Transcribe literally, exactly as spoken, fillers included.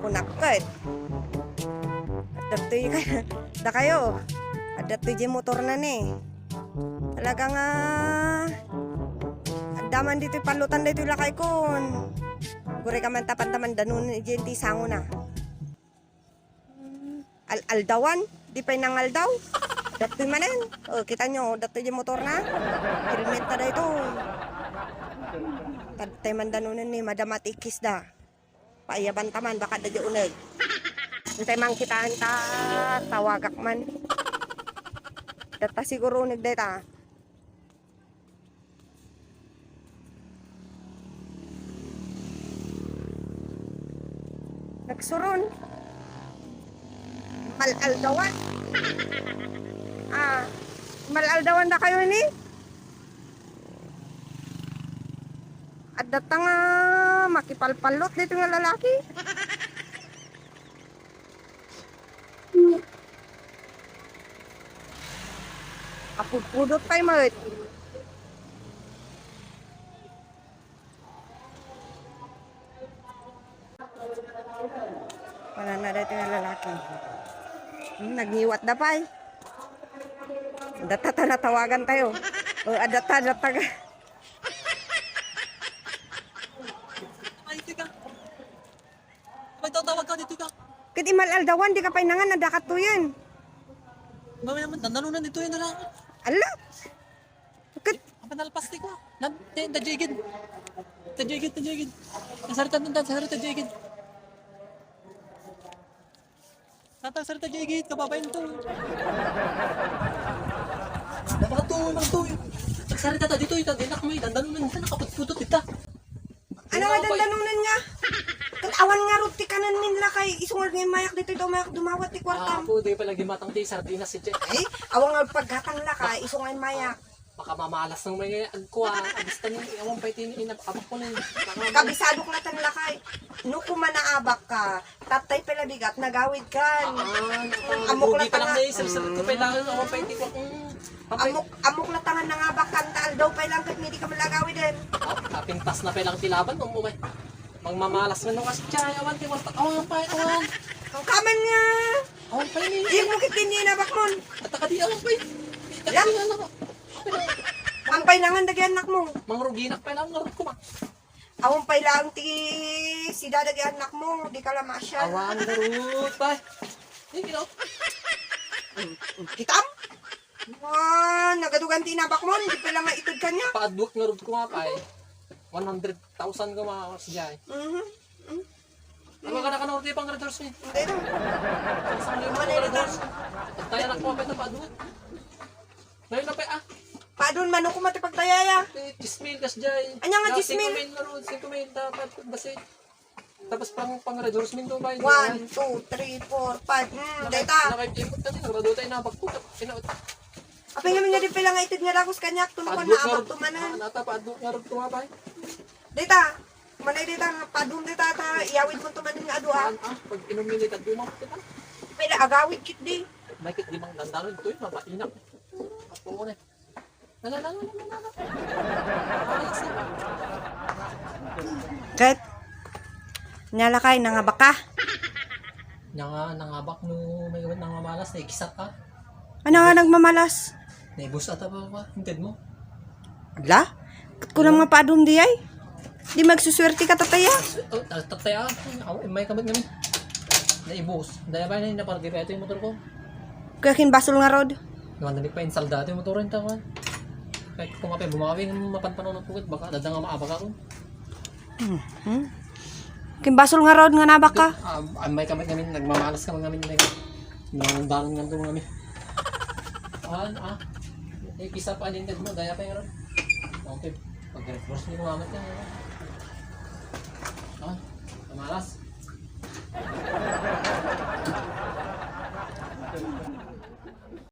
Kunak ket. Adda toy ka-, dakayo. Adda toy diay motorna ni. Talaga nga, adda man ditoy pallutan daytoy lakaykon. Uray ka man ta panta mandanunen idiay ti sangona. Al-aldawan, di pay nangaldaw. Datoy manen. O, kita nyo, datoy diay motorna. Helmet na daytoy. Adda toy mandanunen ni madama ti ikkisda. Paayabanta man, baka adda diay uneg. Intay man kitaan ta, tawagak man. Adda ta siguro uneg dayta. Nagsuron. Mal-aldawan. Ah, mal-aldawan dakayo ini? Adda ta nga makipalpallot daytoy nga lalaki. Apudpudot pay met. Wala na daytoy nga lalaki. Hmm, nagngiwat da pay. Adda ta, ta natawagan tayo. O, adda ta, adda ta. Ay, teka. May tawag ka dito ka. Ket imal-aldawan, di ka pay nangan, adda ka tuyen. Mamaya man, nanalunan dito yun na lang. Ala? Ket ang panalpastik ko. Nan, te, ta jigid. Ta jigid, ta jigid. Nasarita nun, ta sarita jigid. Tata, sarita jigid, kababayan to. Dapat to, man to. Sarita ta dito, ita, dinak mo, ita, danunan, ita, nakaputputot, ita. Ano nga dandanunan nga? Ket awan ngarud ti kanen min lakay, isu nga mayak ditoy, mayak dumawat ti kuartam. Apo, di pala gimatang ti sardinas, si Jack. Ay, awan nga paggatang lakay, isu nga mayak. Baka mamalas ng may agko, ah. Agis kami, awan pa iti inab-, abak ko na yun. Baka Kabisadok na tan lakay. No, kumanaabak ka, tatay pala bigat, nagawid kan. Ah, Amok lugi lang pa lang tanga. Ni, sarsarit ko pa lang, awan pa iti ko. Mm. Amok, amok na tangan na nga bakan ta aldaw pay lang ket ni di ka malagawiden. Oh, kapintas na pay lang ti laban, um, umay. Mangmamalas nga no kasi tiyan, awan ti warta, awan pay, awan. Ang kaman nga. Awan pay ni. Di mo kit din ni nabak mon. At ka di, awan pay. Yak. Ampay nangan dagiti anak mo. Mangruginak pay lang nga ko, ma. Awan pay lang ti sida dagiti anak mo, di ka la masyal. Awan, garut, pay. Di, kilo. Kitam? Ah, nagadugan ti inabak mo, di pala nga itud kanya. Paadwak ngarud ko nga, pay. One hundred thousand ko, mga kasjay. Mhm. Mm. Ano ka na, kanurti pang resource ni? Hindi na. Sa mga Ano resource. Tayo na ko, pay, paadwak. Ngayon na, pay, ah. Paadun, mano ko mati pagdayaya. Eh, chismil, kasjay. Anya nga chismil? Singko mil ngarud, singko mil, dapat, basi. Tapos pang, pang resource min to, bay. One, two, three, four, five. Hmm, data. Nakay-, nakay-, nakay-, nakay-, nakay-, nakay-, nakay-, Apay nga nga di pala nga ited nga dagos kaniak, tuno ko Paadwak na abak ngarud, tumanan. Ah, nata, paadwak ngarud tumabay. Data. Manay data nga padum data ta iyawid mo tumanan nga adu, ah. Ah, pag inom ni Tad Duma, kita. Pwede agawid kit di. May kit di mang dandanon to, eh, mabainak. Apo mo na. Ket, nya lakay, nangabak ka? Nanga-, nangabak no may gawin nangmamalas, naikisat ka. Ano nga nagmamalas? Naibus ata pa, pa, hinted mo. Ala? Ket kunam nga paadum di ay? Di magsusuwerte ka, tataya? Oh, ta-, tataya, ah. Aw, may kamat ngamin. Naibus. Daya ba na yung napardi pa ito yung motor ko? Kaya kinbasol nga rod. Naman na di pa insalda ito yung motor rin, tawa. Kaya kung kapay bumawi ng mapanpanunot ko, baka dadang nga maabak ako. Hmm. Hmm? Kinbasol nga rod nga nabak ka? Ah, ah, may kamay kami, nagmamalas kami ngamin, like, nangungdaran nga kami. Ah, ah. Eh, kisa pa din mo, daya pa yung rod. Okay. Pag-reverse ni Muhammad yan, ano? Ah, mamalas.